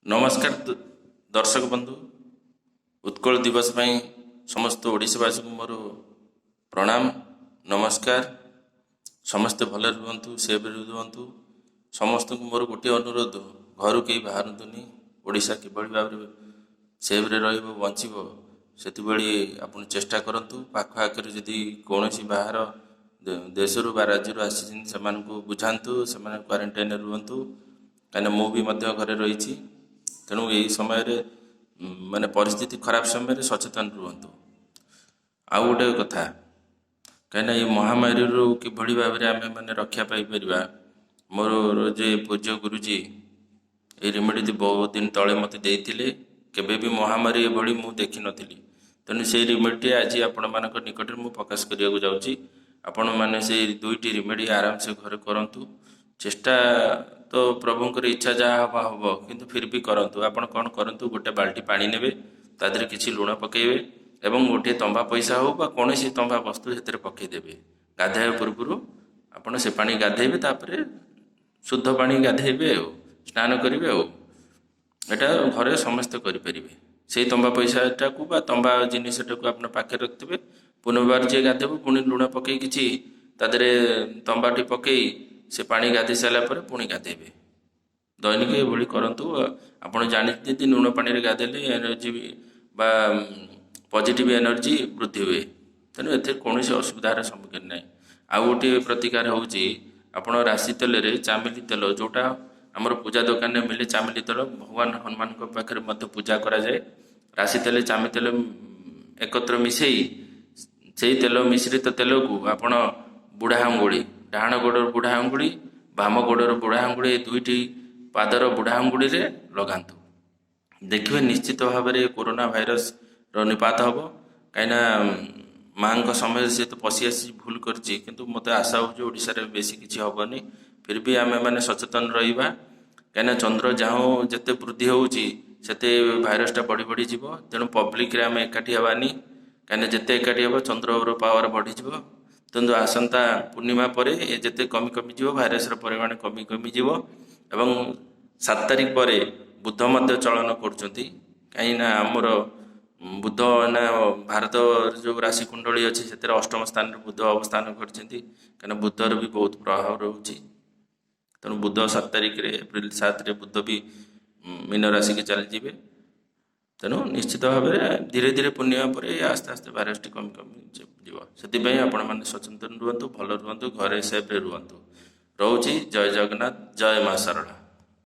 ନମସ୍କାର ଦର୍ଶକ ବନ୍ଧୁ, ଉତ୍କଳ ଦିବସ ପାଇଁ ସମସ୍ତ ଓଡ଼ିଶାବାସୀଙ୍କୁ ମୋର ପ୍ରଣାମ, ନମସ୍କାର। ସମସ୍ତେ ଭଲରେ ରୁହନ୍ତୁ, ସେଫ୍ରେ ରୁହନ୍ତୁ। ସମସ୍ତଙ୍କୁ ମୋର ଗୋଟିଏ ଅନୁରୋଧ, ଘରୁ କେହି ବାହାରନ୍ତୁନି। ଓଡ଼ିଶା କିଭଳି ଭାବରେ ସେଫ୍ରେ ରହିବ, ବଞ୍ଚିବ, ସେଥିଭଳି ଆପଣ ଚେଷ୍ଟା କରନ୍ତୁ। ପାଖ ଆଖରେ ଯଦି କୌଣସି ବାହାର ଦେଶରୁ ବା ରାଜ୍ୟରୁ ଆସିଛନ୍ତି, ସେମାନଙ୍କୁ ବୁଝାନ୍ତୁ, ସେମାନେ କ୍ୱାରେଣ୍ଟାଇନରେ ରୁହନ୍ତୁ। କାହିଁକିନା ମୁଁ ବି ମଧ୍ୟ ଘରେ ରହିଛି। ତେଣୁ ଏଇ ସମୟରେ ମାନେ ପରିସ୍ଥିତି ଖରାପ ସମୟରେ ସଚେତନ ରୁହନ୍ତୁ। ଆଉ ଗୋଟେ କଥା, କାହିଁକିନା ଏଇ ମହାମାରୀରୁ କିଭଳି ଭାବରେ ଆମେ ମାନେ ରକ୍ଷା ପାଇପାରିବା, ମୋର ଯେ ପୂଜ୍ୟ ଗୁରୁଜୀ ଏଇ ରେମେଡ଼ି ବହୁତ ଦିନ ତଳେ ମୋତେ ଦେଇଥିଲେ। କେବେ ବି ମହାମାରୀ ଏଭଳି ମୁଁ ଦେଖିନଥିଲି। ତେଣୁ ସେଇ ରେମେଡ଼ିଟି ଆଜି ଆପଣମାନଙ୍କ ନିକଟରେ ମୁଁ ପ୍ରକାଶ କରିବାକୁ ଯାଉଛି। ଆପଣମାନେ ସେଇ ଦୁଇଟି ରେମେଡ଼ି ଆରାମସେ ଘରେ କରନ୍ତୁ। ଚେଷ୍ଟା ତ ପ୍ରଭୁଙ୍କର ଇଚ୍ଛା, ଯାହା ହେବ ହେବ, କିନ୍ତୁ ଫିର୍ ବି କରନ୍ତୁ। ଆପଣ କ'ଣ କରନ୍ତୁ, ଗୋଟେ ବାଲ୍ଟି ପାଣି ନେବେ, ତା ଦେହରେ କିଛି ଲୁଣ ପକାଇବେ ଏବଂ ଗୋଟିଏ ତମ୍ବା ପଇସା ହେଉ ବା କୌଣସି ତମ୍ବା ବସ୍ତୁ ସେଥିରେ ପକାଇଦେବେ। ଗାଧୋଇବା ପୂର୍ବରୁ ଆପଣ ସେ ପାଣି ଗାଧୋଇବେ, ତାପରେ ଶୁଦ୍ଧ ପାଣି ଗାଧୋଇବେ ଆଉ ସ୍ନାନ କରିବେ। ଆଉ ଏଇଟା ଘରେ ସମସ୍ତେ କରିପାରିବେ। ସେଇ ତମ୍ବା ପଇସାଟାକୁ ବା ତମ୍ବା ଜିନିଷଟାକୁ ଆପଣ ପାଖରେ ରଖିଥିବେ। ପୁନର୍ବାର ଯିଏ ଗାଧୋଇବ, ପୁଣି ଲୁଣ ପକାଇ କିଛି ତା ଦେହରେ ତମ୍ବାଟି ପକାଇ ସେ ପାଣି ଗାଧୋଇ ସାରିଲା ପରେ ପୁଣି ଗାଧୋଇବେ। ଦୈନିକ ଏଭଳି କରନ୍ତୁ। ଆପଣ ଜାଣିଛନ୍ତି, ଲୁଣ ପାଣିରେ ଗାଧୋଇଲେ ଏନର୍ଜି ବା ପଜିଟିଭ୍ ଏନର୍ଜି ବୃଦ୍ଧି ହୁଏ। ତେଣୁ ଏଥିରେ କୌଣସି ଅସୁବିଧାର ସମ୍ମୁଖୀନ ନାହିଁ। ଆଉ ଗୋଟିଏ ପ୍ରତିକାର ହେଉଛି, ଆପଣ ରାଶି ତେଲରେ ଚାମେଲି ତେଲ, ଯେଉଁଟା ଆମର ପୂଜା ଦୋକାନରେ ମିଳେ, ଚାମେଲି ତେଲ ଭଗବାନ ହନୁମାନଙ୍କ ପାଖରେ ମଧ୍ୟ ପୂଜା କରାଯାଏ। ରାଶି ତେଲ, ଚାମେଲି ତେଲ ଏକତ୍ର ମିଶାଇ ସେଇ ତେଲ ମିଶ୍ରିତ ତେଲକୁ ଆପଣ ବୁଢ଼ା ଆଙ୍ଗୁଳି, ଡାହାଣ ଗୋଡ଼ର ବୁଢ଼ା ଆଙ୍ଗୁଳି, ବାମ ଗୋଡ଼ର ବୁଢ଼ା ଆଙ୍ଗୁଳି, ଏ ଦୁଇଟି ପାଦର ବୁଢ଼ା ଆଙ୍ଗୁଳିରେ ଲଗାନ୍ତୁ। ଦେଖିବେ, ନିଶ୍ଚିତ ଭାବରେ କୋରୋନା ଭାଇରସର ନିପାତ ହେବ। କାହିଁକିନା ମାଆଙ୍କ ସମୟରେ ସେ ତ ପଶି ଆସି ଭୁଲ କରିଛି, କିନ୍ତୁ ମୋତେ ଆଶା ହେଉଛି ଓଡ଼ିଶାରେ ବେଶୀ କିଛି ହେବନି। ଫିର୍ ବି ଆମେମାନେ ସଚେତନ ରହିବା, କାହିଁକିନା ଚନ୍ଦ୍ର ଯାହୁଁ ଯେତେ ବୃଦ୍ଧି ହେଉଛି, ସେତେ ଭାଇରସଟା ବଢ଼ି ବଢ଼ି ଯିବ। ତେଣୁ ପବ୍ଲିକରେ ଆମେ ଏକାଠି ହେବାନି, କାହିଁକିନା ଯେତେ ଏକାଠି ହେବ, ଚନ୍ଦ୍ରର ପାୱାର ବଢ଼ିଯିବ। ତେଣୁ ଆସନ୍ତା ପୂର୍ଣ୍ଣିମା ପରେ ଏ ଯେତେ କମି କମିଯିବ, ଭାଇରସର ପରିମାଣ କମି କମିଯିବ ଏବଂ 7 ତାରିଖ ପରେ ବୁଧ ମଧ୍ୟ ଚଳନ କରୁଛନ୍ତି। କାହିଁକିନା ଆମର ବୁଧ ନା ଭାରତ ଯେଉଁ ରାଶି କୁଣ୍ଡଳୀ ଅଛି, ସେଥିରେ ଅଷ୍ଟମ ସ୍ଥାନରେ ବୁଧ ଅବସ୍ଥାନ କରିଛନ୍ତି। କାହିଁକିନା ବୁଧର ବି ବହୁତ ପ୍ରଭାବ ରହୁଛି। ତେଣୁ ବୁଧ 7 ତାରିଖରେ, ଏପ୍ରିଲ 7ରେ ବୁଧ ବି ମୀନ ରାଶିକି ଚାଲିଯିବେ। ତେଣୁ ନିଶ୍ଚିତ ଭାବରେ ଧୀରେ ଧୀରେ ପୂର୍ଣ୍ଣିମା ପରେ ଆସ୍ତେ ଆସ୍ତେ ଭାଇରସଟି କମି କମି ଯିବ। ସେଥିପାଇଁ ଆପଣମାନେ ସଚେତନ ରୁହନ୍ତୁ, ଭଲ ରୁହନ୍ତୁ, ଘରେ ସେଫ୍ରେ ରୁହନ୍ତୁ। ରହୁଛି। ଜୟ ଜଗନ୍ନାଥ, ଜୟ ମା ଶାରଳା।